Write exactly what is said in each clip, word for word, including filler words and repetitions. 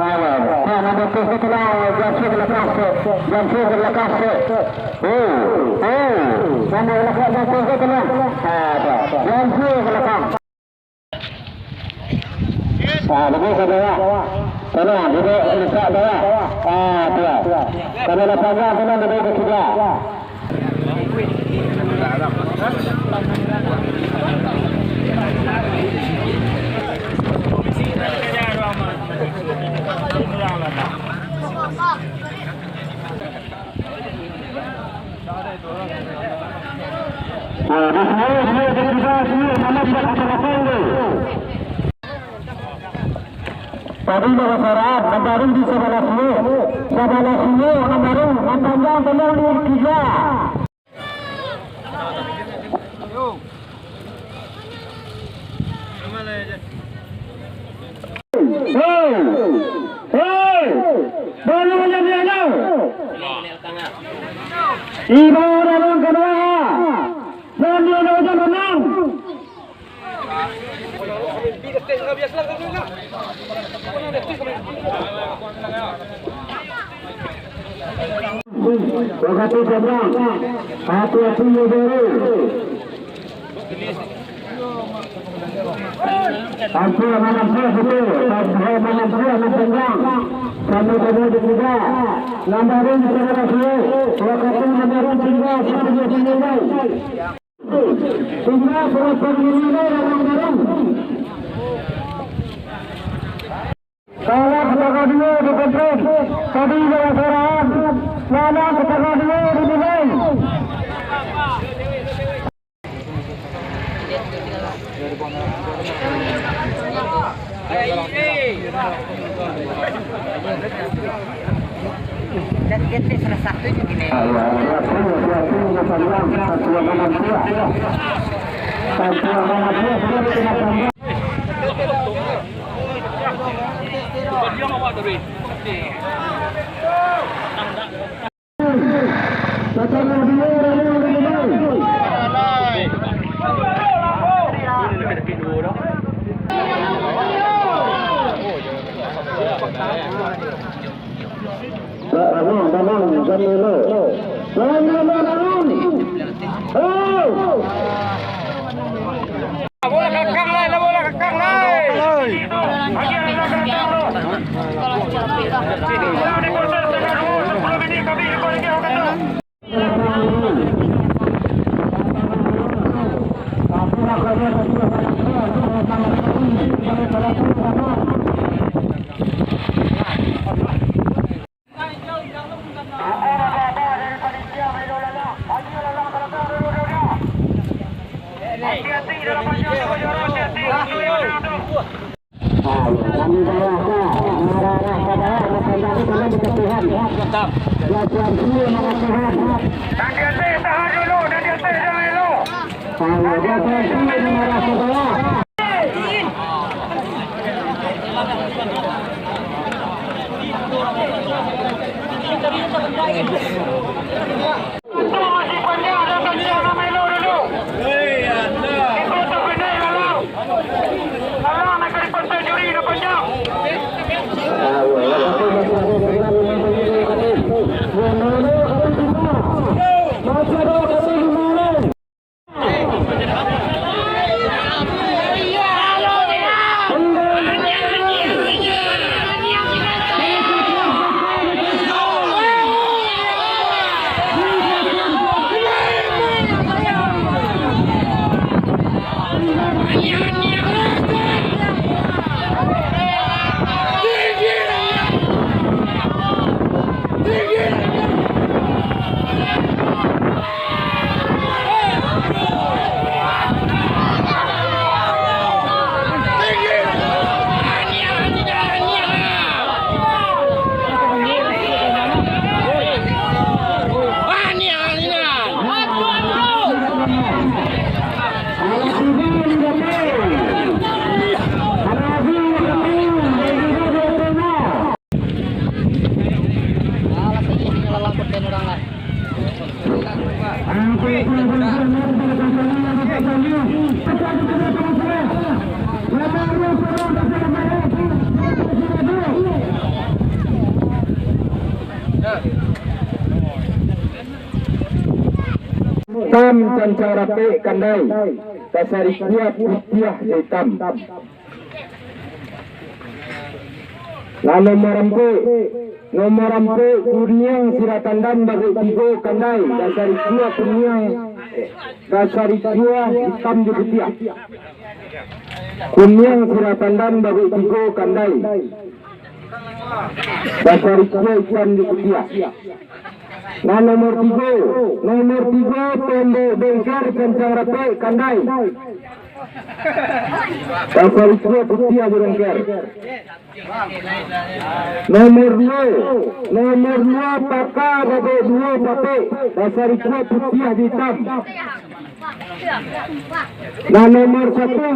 Ayo, kau mamukul setelah, jangan ke belakang, jangan ke belakang. Oh, oh, mana letak jangan ke belakang? Ada, jangan ke belakang. Ah, duduk ka bawah. Tenang, duduk letak bawah. Ah, tu lah. Kalau lah panjang, tenang, duduk ka kiblat. Ah, di sini, dia ketiga, dia malam dah kata-kata tu. Tadi dah basarah, Andaru di sabalah sini. Sabalah sini, Andaru, mantanjang tolong di tiga. Hei! Hei! Mana yang dia nak? Ibu orang kedua. Dan dia nak menang. Wakatu sabrang, hati-hati yo dulu. Tanpa manampuah situ, tanpa manampuah mantanjang. Sama-sama dipuja. Lambaran di tengah situ, wakatu lambaran tinggal, satu dia tinggal. Tinggal berapa menit dalam barang. Salah setengah dua di Kempes, tadi dalam serangan. Salah setengah dua di Bilai. Dan dia tu salah satu je gini. Bangun, bangun, bangun. Bangun, bangun. Oh! Bola kakang lai, lah bola kakang lai. Itam cancang rapek kandai, basarikua putiah jo itam. Lah nomor ampek, nomor ampek kuniang sirah tandan babuik tigo kandai, basarikua kuniang, basarikua itam jo putiah. Kuniang sirah tandan babuik tigo kandai, basarikua itam jo putiah. Nah, nomor tigo, nomor tigo, Tombok Dengker, cancang rapek kandai, basarikua putiah jo dengker. Nomor duo, nomor duo, Paka Babek Duo Papek, basarikua putiah jo itam. Nah, nomor satu,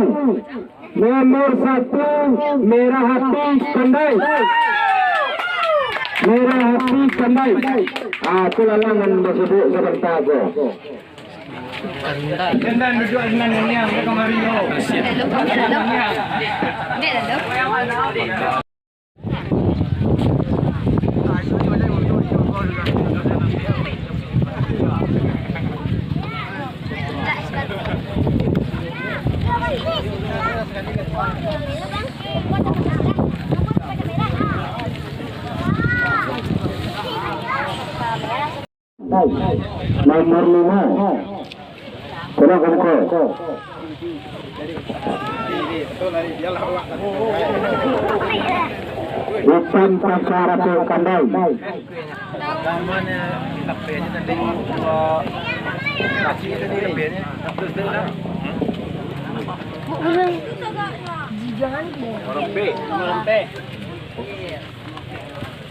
nomor satu, Merah Hati Kandai. Merah Hati Kandai. Ah, tu lalangan basobok sabanta ko. Jangan duduk dengan yang dia kemari, yo. Nomor limo. Sudah kumpul. Itam pasar tu kandai.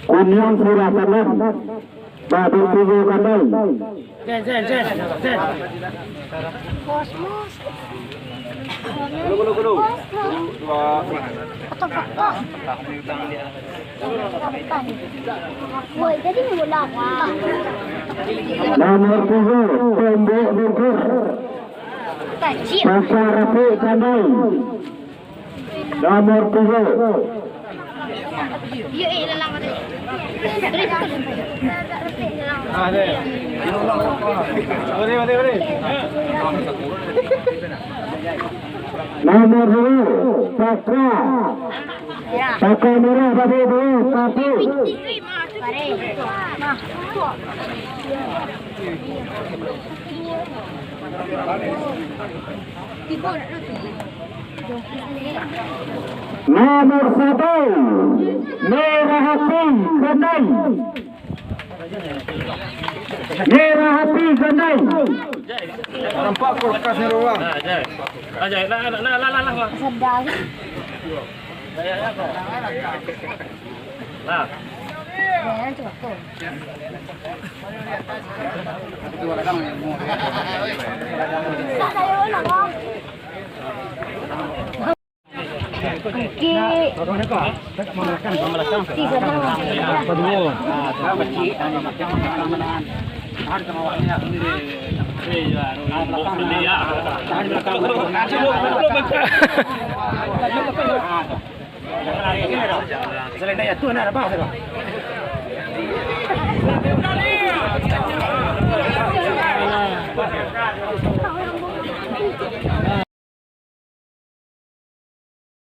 Kuniang sirah tandan. Babuik tigo kandai. Zen, zen, zen, zen. Kosmos. Kosmos. Foto, foto. Woi, jadi bola apa? Nomor tigo, Tombok Dengker. Tajik. Pasar Rapik Kandai. Nomor tigo. Iyo, eh, dalam ada. Nomor duo, Paka. Paka Merah, Babe Duo, Papi. Nomor satu, Merah Hati Kandai. Merah Hati Kandai. Nampak kulkasnya doang. Sedang.